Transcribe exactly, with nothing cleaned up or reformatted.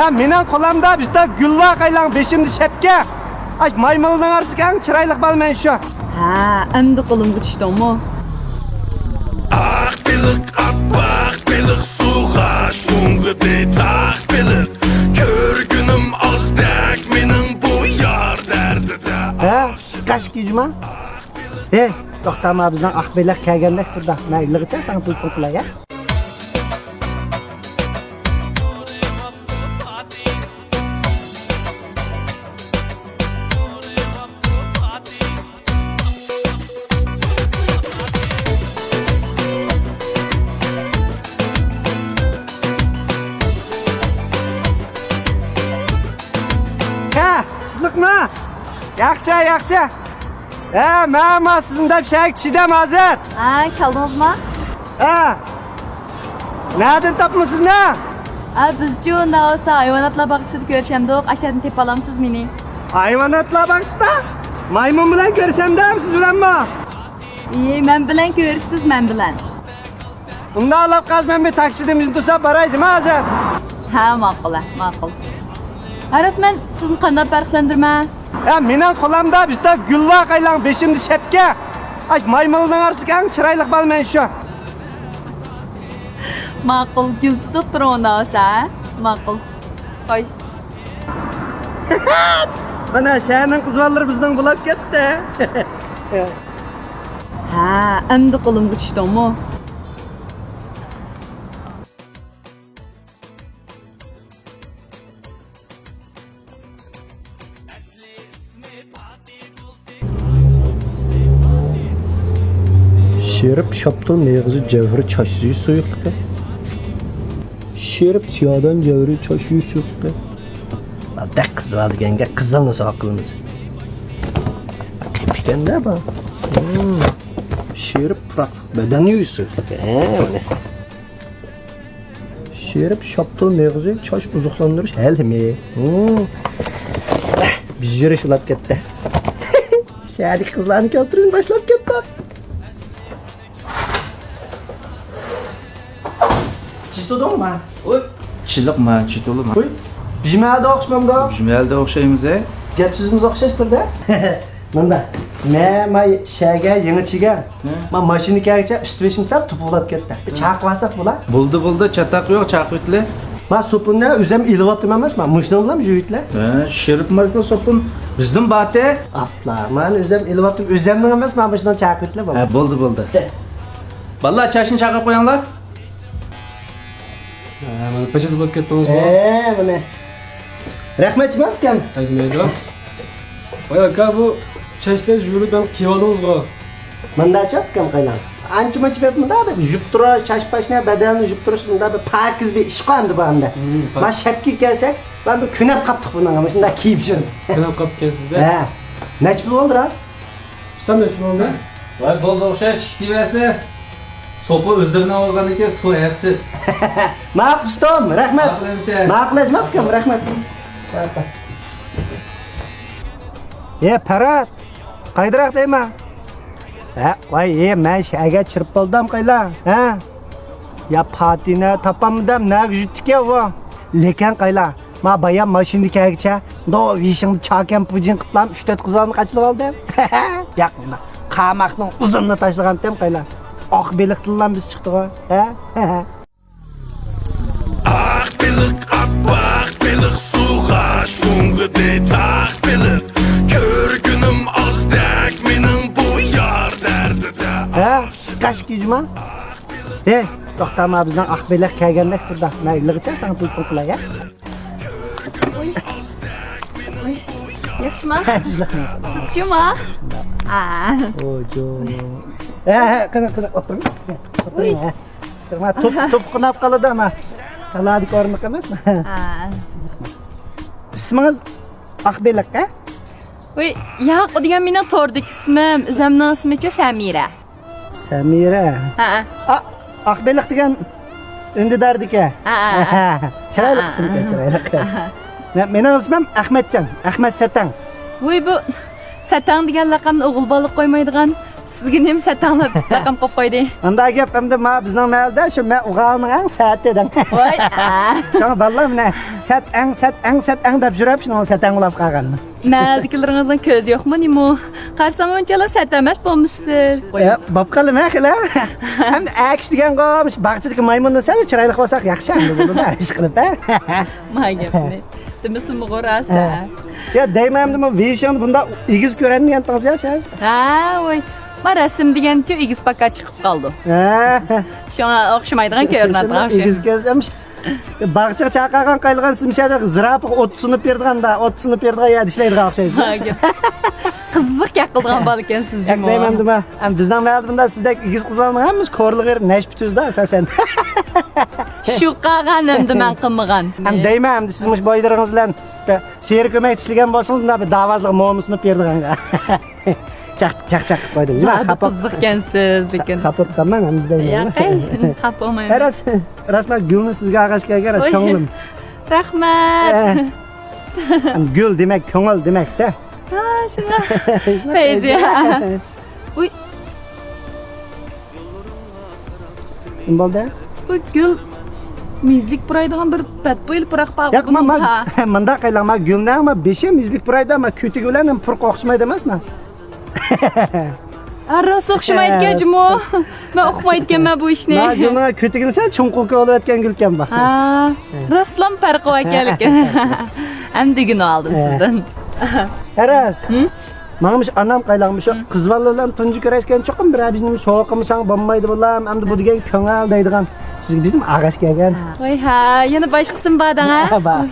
ھە، مېنىڭ قولامدا بىزدە گۈل بار قايلاڭ، بېشىمدا شەپكە. ئاش مايمۇنلارنىڭ ئارىسىدىكى ئەڭ چىرايلىق بالا مەن شۇ. ھە، ئەمدى قولۇمغا چۈشتۈڭمۇ؟ ئاق بېلىق، ئاپئاق بېلىق، سۇغا شۇڭغۇدى تاق بېلىق. كۆرگۈنۈم ئازدەك مېنىڭ بۇ يار دەردىدە. ھە، قاش كىجما. ھەي، توختاما، بىزنىڭ ئاق بېلىق كەلگەندەك تۇردا. مەن ھېلىغىچە ساڭا تېلېفون قىلاي، ھە؟ ھە، سىزلىقما؟ ياخشى، ياخشى. ھە، مەن ما سىزنى دەپ شەھەرگە چىدەم ھازىر. ھە، كەلدىڭىزما؟ ھە. نەدىن تاپمىسىزنى؟ ھە، بىزچۇ ناۋسا ھايۋاناتلار باغچىسىدا كۆرۈشەمدۇق، ئاشەدىن تېپىپ ئالامسىز مېنى. ھايۋاناتلار باغچىسىدا؟ مايمۇن بىلەن كۆرۈشەمدىم سىز بىلەنمۇ؟ ئى، مەن بىلەن كۆرۈشىسىز، مەن بىلەن. ئۇنداق ئالاپ قالسا مەن بىر تاكسىدىن بىزنى تۇرسا باراي جىما ھازىر. ھە، ماقۇل، ھە، ماقۇل. ھە، راست مەن سىزنى قانداق پەرقلەندۈرمەن؟ ھە، مېنىڭ قولامدا بىزدە گۈل بار قايلاڭ، بېشىمدا شەپكە. ئاش مايمۇنلارنىڭ ئارىسىدىكى ئەڭ چىرايلىق بالا مەن شۇ. ماقۇل، گۈل تۇتۇپ تۇرۇڭ ئۇنداق بولسا، ھە؟ ماقۇل. خوش. مانا شەھەرنىڭ قىز بالىلىرى بىزنىڭ بولاپ كەتتى. ھە، ئەمدى قولۇمغا چۈشتۈڭمۇ؟ شېرىپ شاپتۇل مېغىزى جەۋھىرى چاچ يۈز سۇيۇقلۇقى. شېرىپ سىيادان جەۋھىرى چاچ يۈز سۇيۇقلۇقى. بەك قىزىۋال دېگەنگە قىزىلنى سوغا قىلىمىز. قېپىكەندە بۇ. شېرىپ پۇراقلىق بەدەن يۈز سۇيۇقلۇقى. ھە، مانا. شېرىپ شاپتۇل مېغىزى چاچ ئوزۇقلاندۇرۇش ھەلىمى. ھىم. بېجىرىش ئۇلاپ كەتتى. شەھەردىكى قىزلارنى كەلتۈرۈشنى باشلاپ كەتتى. چىتىدۇڭما؟ ۋوي، چىلىقما، چىتۇلىما. ۋوي، بىژمەدە ئوخشىمامدۇ؟ بىژمەدە ئوخشايمىز، ھە؟ گەپ سۆزىمىز ئوخشاشتۇر-دە. مۇنداق، مەن ماي شەگە يېڭى چىگەن. ھە؟ ما ماشىنا كەلگىچە ئۈستى بېشىم سەل توپۇقلاپ كەتتى. بىر چاقىۋالساق بولا؟ بولدى، بولدى، چاتاق يوق، چاقىۋېتىلى. ما سوپۇننى ئۆزۈم ئېلىۋاپتىم ئەمەسما، مۇشۇنىڭ بىلەن يۇيۇۋېتىلە. ھە، شېرىپ ماركا سوپۇن بىزدىن باتى. ئاپلا، مانا ئۆزۈم ئېلىۋاپتىم، ئۆزۈمنىڭ ئەمەسما، مۇشۇنىڭ چاقىۋېتىلە بولدى. ھە، بولدى، بولدى. بالىلار، چاچنى چاقاپ قويۇڭلار. ھە، مانا پېچەت بولۇپ كەتتىڭىزغۇ؟ ھە، مانا. رەھمەت جۇمۇ ئاكام. ئەرزىمەيدۇ. ۋاي ئاكا، بۇ چاچنى يۇيۇپ مەن كىيىۋالدىڭىزغۇ؟ مۇنداق چاپ ئاكام قايناڭ. ئانچە مۇنچە بېرىپ مۇنداق دەپ يۇيۇپ تۇرۇش، چاچ باشنى، بەدەننى يۇيۇپ تۇرۇش مۇنداق بىر پاكىز بىر ئىش قويامدۇ بۇ ئەمدى. مم، پاك. ما شەپكە كەلسەك، مەن بىر كۆنۈپ قاپتۇق بۇنىڭغا، مۇشۇنداق كىيىپ يۈرۈپ. كۆنۈپ قاپتۇ ئىكەنسىز-دە. ھە. نەچچە پۇل بولدى راست؟ ئۇستام، نەچچە پۇل بولدى؟ ۋاي، بولدى ئوخشاش، ئىككى تىۋەسىنى. سوپا ئۆزلىرىنىڭ بولغاندىكىن سۇ ھەپسىز. ماقۇل ئۇستام، رەھمەت. ماقۇل ھەمشە. ماقۇل ئەجمە ئۇكام، رەھمەت. ھە پەرھات، قايدىراق دەيمەن؟ ھە، ۋاي، ھە، مەن شەھەرگە چىرىپ بولدۇم قايلا، ھە؟ يا پاتىنە تاپالمىدىم، نەگە يۈتتىكەن ئۇ؟ لېكىن قايلا، ما بايام ماشىنىدا كەلگىچە، دو ۋىشىڭدا چاكەم پۇجىن قىپلام ئۈچ تۆت قىز بالىنى قاچىلىپ ئالدىم. ياق، قاماقنىڭ ئۇزۇنىنى تاشلىغانتىم قايلا. ئاق بېلىقتىنلا بىز چىقتىغۇ، ھە؟ ئاق بېلىق، ئاپئاق بېلىق، سۇغا شۇڭغۇدى تاق بېلىق. كۆرگۈنۈم ئازدەك مېنىڭ بۇ يار دەردىدە. ھە؟ قاش كىجما؟ ھەي، توختاما، بىزنىڭ ئاق بېلىق كەلگەندەك تۇردا. مەن ھېلىغىچە ساڭا تېلېفون قىلاي، ھە؟ ئۇي. ئۇي. ياخشىما؟ تىزلىق نەرسە. سىز شۇما؟ ئا. ئوجو. ھە، ھە، قېنى، قېنى، ئولتۇرۇڭ. ئولتۇرۇڭ، ئۇي. ھە. تۇرما، توپ، توپ قوناپ قالىدۇ، ئەمما. تالادىكى ئورۇندۇق ئەمەس. ئا. ئىسمىڭىز ئاق بېلىق، ھە؟ ئۇي، ياق، ئۇ دېگەن مېنىڭ توردىكى ئىسمىم. ئۆزۈمنىڭ ئىسمىچۇ سەمىرە. سەمىرە. ھەئە. ئا، ئاق بېلىق دېگەن ئۈندىداردىكەن. ھەئە. چىرايلىق ئىسىمكەن، چىرايلىق. مەن، مېنىڭ ئىسمىم ئەخمەتجان، ئەخمەت سەتەڭ. ۋوي، بۇ سەتەڭ دېگەن لەقەمنى ئوغۇل بالىغا قويمايدىغان سىزگە نېمە سەتەڭلەپ لەقەم قويۇپ قويدى؟ ئۇنداق گەپ ئەمدى ما بىزنىڭ مەھەللىدە شۇ مەن ئۇغانىڭ ئەڭ سەتى دەڭ. ۋاي، ئا. شۇڭا بالىلار مانا سەتەڭ، سەتەڭ، سەتەڭ دەپ يۈرۈپ شۇنىڭ سەتەڭ بولاپ قالغان. مەھەللىدىكىلىرىڭىزنىڭ كۆزى يوقمۇ نېمە؟ قارىسام ئۇنچىلا سەت ئەمەس بولمىسىز. ئە، بوپ قالدىمەن خېلى. ئەمدى ئەكىش دېگەنغۇ مۇشۇ باغچىدىكى مايمۇندىن سەل چىرايلىق بولساق ياخشى ئەمدى بولىدۇ ئىش قىلىپ ھە. ما گەپنى. دېمىسىمۇ راست ھە. يا دەيمەن ئەمدى بۇ ۋىشىڭنى بۇنداق ئېگىز كۆرەلمىگەنتىڭىز يا سىز. ھە، ۋاي. ما رەسىم دېگەنچۇ ئېگىز پاكا چىقىپ قالدى. ھە. شۇڭا ئوخشىمايدىغان كۆرۈنىدىغان ئوخشايدۇ. ئېگىز كۆرسەم باغچىغا چاقىرغان قايلىغان سىمشەدە زىراپىغا ئوت سۇنۇپ بېرىدىغاندا، ئوت سۇنۇپ بېرىدىغان يەردە ئىشلەيدىغان ئوخشايسىز. قىزىق گەپ قىلىدىغان بالا ئىكەنسىز جۇمۇ. ياق دەيمەن دېمە. ئەم، بىزنىڭ مەھەللىدە بۇنداق سىزدەك ئېگىز قىز بالىنىڭ ھەممىسى كورلىغا بېرىپ نەشپۈت ئۈزىدۇ ئاساسەن. شۇ قالغان ئەمدى مەن قىلمىغان. ئەم، دەيمەن ئەمدى سىز مۇشۇ بويلىرىڭىز بىلەن سېرى كۆمەك چىشلىگەن بولسىڭىز، بۇنداق بىر داۋازلىق موما سۇنۇپ بېرىدىغانغا. چاق، چاق، چاق قىلىپ قويدۇم. زادى خاپا قىزىق ئىكەنسىز، لېكىن. خاپا بولۇپ قالماڭ، ئەمدى دەيمەن. ياق، خاپا بولماڭ. ئە، راست، راست، مەن گۈلنى سىزگە ئالغاچ كەلگەن، راست كۆڭلۈم. رەھمەت. ئە، گۈل دېمەك، كۆڭۈل دېمەكتە. ھا، شۇنداق. شۇنداق پەيزىيە. ئۇي. نېمە بولدى؟ بۇ گۈل مېزىلىك پۇرايدىغان بىر بەتبۇيلۇق پۇراق بار. ياق، ما، ما، مۇنداق قايلاڭ، ما گۈلنىڭ ما بېشى مېزىلىك پۇرايدۇ، ما كۆتۈكى بىلەن پۇرىقى ئوخشىمايدۇ ئەمەسمۇ؟ ھە، راست ئوخشىمايدىكەن جۇمۇ. مەن ئۇقمايدىكەنمەن بۇ ئىشنى. ما گۈلنىڭ كۆتۈكىنى سەل چوڭقۇر كۆرۈۋەتكەن گۈلكەن بۇ. ھا، راستلام پەرقى باركەنلىكى. ئەمدى ئۆگىنىۋالدىم سىزدىن. ھەرەس. ماڭا مۇشۇ ئانام قايلاڭ، مۇشۇ قىز بالىلار بىلەن تۇنجى كۆرۈشكەن چوقۇم بىرەر بىزنى سوۋغا قىلمىساڭ بولمايدۇ بالام، ئەمدى بۇ دېگەن كۆڭۈل دەيدىغان. سىزگە بىزنىمۇ ئالغاچ كەلگەن. ۋاي ھە، يەنە باشقىسىمۇ بار دەڭە. بار.